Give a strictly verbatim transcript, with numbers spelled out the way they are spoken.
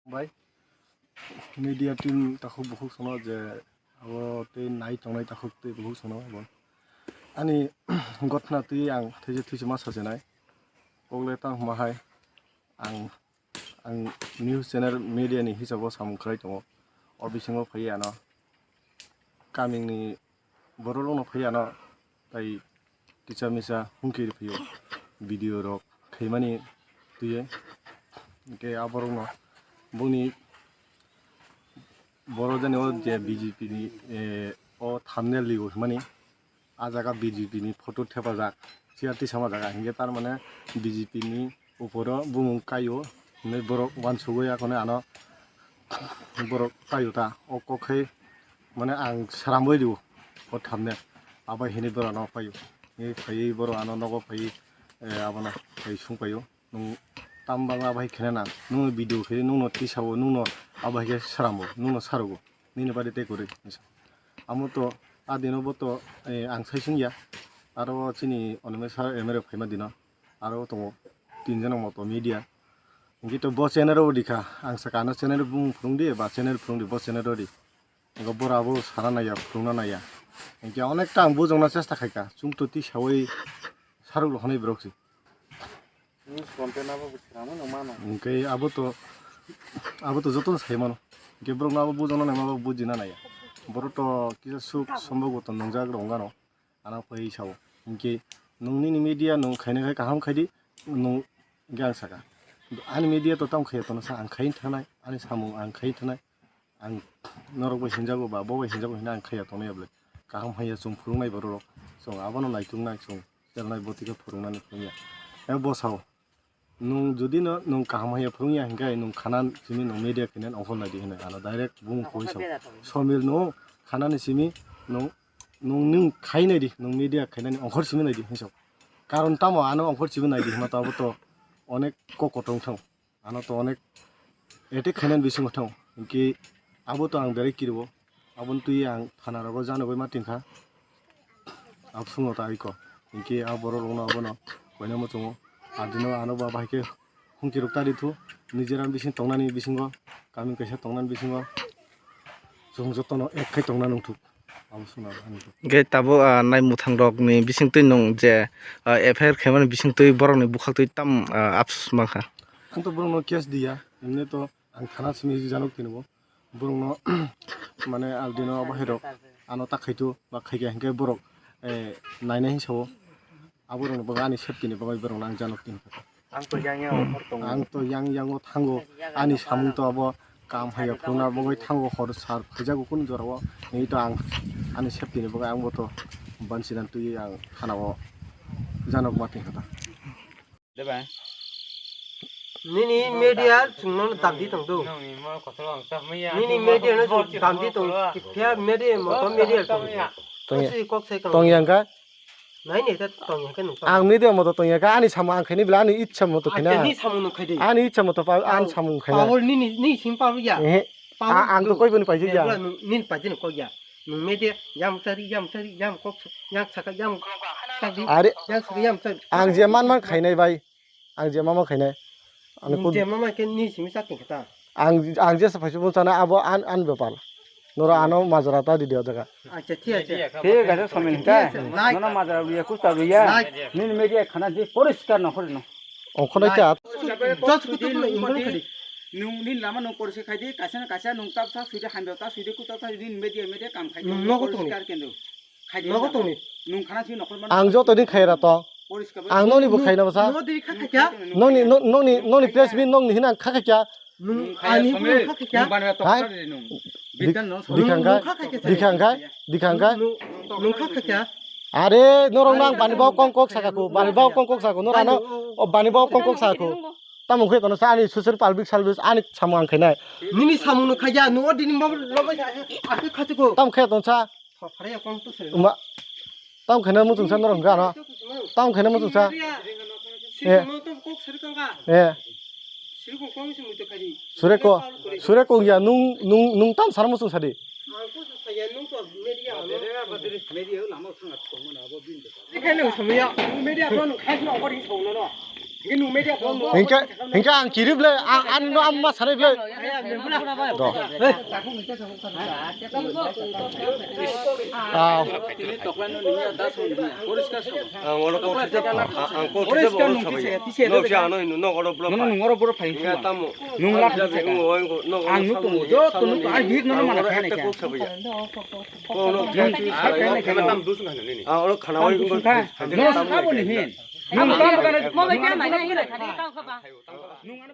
Bai media team takhuk bukhuk sono je abo tei nai tongnai takhuk tei bukhuk sono bo. Ani gotna twi ang thaisa thaisa ma sasinai. Kokle tang hwnba hai ang, ang news channel media ni hisabo samung khlai tongo. O bisingo phaiya ano kamini borok rokno phaiya ano tai kisa misa hungkhe phaiyo video rok khaimani twiwi. Hwnkhe aborokno boni borok jani o je B J P ni, eh, o thumbnail ligo hwnmani. A jaga B J P ni photo thepajak, chair twi sama jaga, hinkhe tar mane B J P ni uporo bumung kaio hinwi borok uansugwi akhone ano borok kaio ta. O kok khe mane ang sramwi rio o thumbnail, abo hinwi borok ano paio. Hinwi phaiwi borok ano nogo phaiwi, eh, abono phaiwi sung paio. Nwng tam bangla bai khe na, nwng video khe nwngno tisao, nwngno abo hai khe sramo, nwngno sarogo, nini bari tei kwrwi. Amo to a dino bo to, eh, ang sai sung ya, aro chini onome sir M L A phaima dino, aro tongo tin jona moto media. Hinkhe to bo channel o di kha, ang saka ano channel bumung phwrwng di, ba channel phwrwng di, bo channel o di. Hinkhe bora bo sana naiya, phwrwngna naiya. Hinkhe onekta ang bujokna chesta khaika, chwng to tisawi sarok rok hwnwi borok se. News content abo bo swnamwi no mano. Hwnkhe abo to, abo to jotono sai mano. Hwnkhe borokno abo bujokna naima abo bujina naiya. Borok to kisa suk sombogo to nwngjak rwngano. Ano phai sao. Hwnkhe nwng nini media nwng khaina khai kaham khaidi, nwng hwnkhe ang saka. Ani media to tamo khaiya tono sa ang khai thanai, ani samung ang khai thanai. Ang norok bai hinjago ba bo bai hinjago hwnwi ang khaiya tongnai ya bwle. Kaham haiya chwng phwrwngnai borok rok. Chwng abono naituknai chwng chelnai bo twi khe phwrwngnani phwrwngya. Ebo bwsao nwng jodi no nwng kaham haiya phwrwngya hinkhe nwng khana simi nwng media khainani ongkhor naidi hwnwi ano direct bumung khui sao. Somil nwng khanani simi nwng nwng nwng khai naidi nwng media khainani ongkhor simi naidi hwnwi sao. Karon tamo ano ongkhor simi naidi hwnma to abo to onek kok kotor wng thang. Ano to onek attack khainani bisingo thang. Hinkhe abo to ang belai kiriwo. Aboni twi ang thana rogo janogwi ma tingkha. Absongo ta iko. Hinkhe a borok rokno abono koina muchungo. Adino ano ba bahai khe hungki rok tari thu. Nijeram bising tongnani bisingo, kami kaisa tongnani bisingo chwng jotono ek khai tongna nungthuk. Abo swnam ani. Hwnkhe tabuk, ah, naimwthang rokni bisingtwi nwng je, ah, F I R khaimani bisingtwi borokni bwkhaktwi tam, ah, apsus mankha. Ang to borokno case diya, emni to ang thana simi janok tinibo. Borokno mane aldino abo hai rok ano ta khaitu ba khaikha hinkhe borok, eh, nainai hinwi sao. Aborokni bagwi ani safety ni bagwi borokno ang janok tini kha. Ang to yang yang ongkhor tongo. Ang to yang yang o thango. Ani samung to abo kam haiya phwrwngna bagwi thango hor sar phaijago kunu jora o. Nini to ang ani safety ni bagwi ang bo to bansi dan twi ang thana o janok ma tini kha ta. Nini media chwngno damdi tong do. Nini media no chwng damdi tong. Kipya media moto media tong. Tong ya. Kok sai kok sai kang. Tong yang kha. Nai ni ta tong ya khe nung tong. Ang media moto tong ya kha, ani samung ang khaini bela ani ichha moto khaina. Ani samung nung khai di. Ani ichha moto pa, ani samung khaina. Power nini, nini sim power ya. Ehe. Power ang to koi boni paijak ya. Nini paijak nung kok ya. Nung media yang chari, yang chari, yang kok, yang saka, yang chari. Are. Yang saka, yang chari. Ang je man man khainai bai. Ang je mama khainai. Ani kut- je mama khe ni simi sa tingkha ta. Ang, ang je sa phaisa bung sana abo an, an bepar. Noro ano majra ta di dia jaga. Acha, thik acha. Thik acha, Somin, thik acha. Nono majra ruya, kusta ruya. Nini media khana je poriskar no khori no. Ongkhonai ta. Just kutu kuno imon khadi. Nung nini lama nung poriskar khaidi, kaisa na kaisa nung tap sa suide, hambe ta suide, kuta ta nini media, media kam khaidi. Nogo tongni. Poriskar kendo. Nogo tongni. Nung khana si nokhor man. Ang joto din khaira to. Ang noni bo khaina bwsa. Noni, no-, noni, noni press meet noni hina kha kha kya. Nung ani bo kha kha kya. Hai? Bidan no. Dikhang khai, dikhang khai, dikhang khai. Nung kha kha kya. Are, norok nang bani bao kong kok saka ko, bani bao kong kok saka ko, norano, o bani bao kong kok saka ko. Tamo khe kono sa ani social public service ani samung ang khainai. Nini samung no khaya, no dini bao lobo sa, akhe khati ko. Tamo khe ton sa. Thok phare ya kong to se. Uma. Tamo khaina muchung sa norok hwnkha ano. Tamo khaina muchung sa. Si eh. Mo to kok sari kong ka. Eh. Siri kong kong si muchung khadi. Sure ko. Sure ko ya nung, nung, nung tam sar muchung sadi. Ang ko sa ya nung to media ano. Media lama thang at kong na bo bin de. Ni khaina samya. Media to nung khai no ko ri so no no. Hingke, hingke ang kirip le, ang, ang no amma sanai le. Do. Aw. Ang oro kok sijak, ang, ang kok sijak oro sabai. No si ano ino, no oro bro. No, no, no, oro bro phai. Hingke tamo. Nung lap. Ang nuk tongo, joto nuk, ang bihik no mana kha nai kha. Kok no. Ang oro khana oi. Nung sabo ni hin. Nung tamo kana. Mo bai kana nai nai khani tau khaba. Nung ano.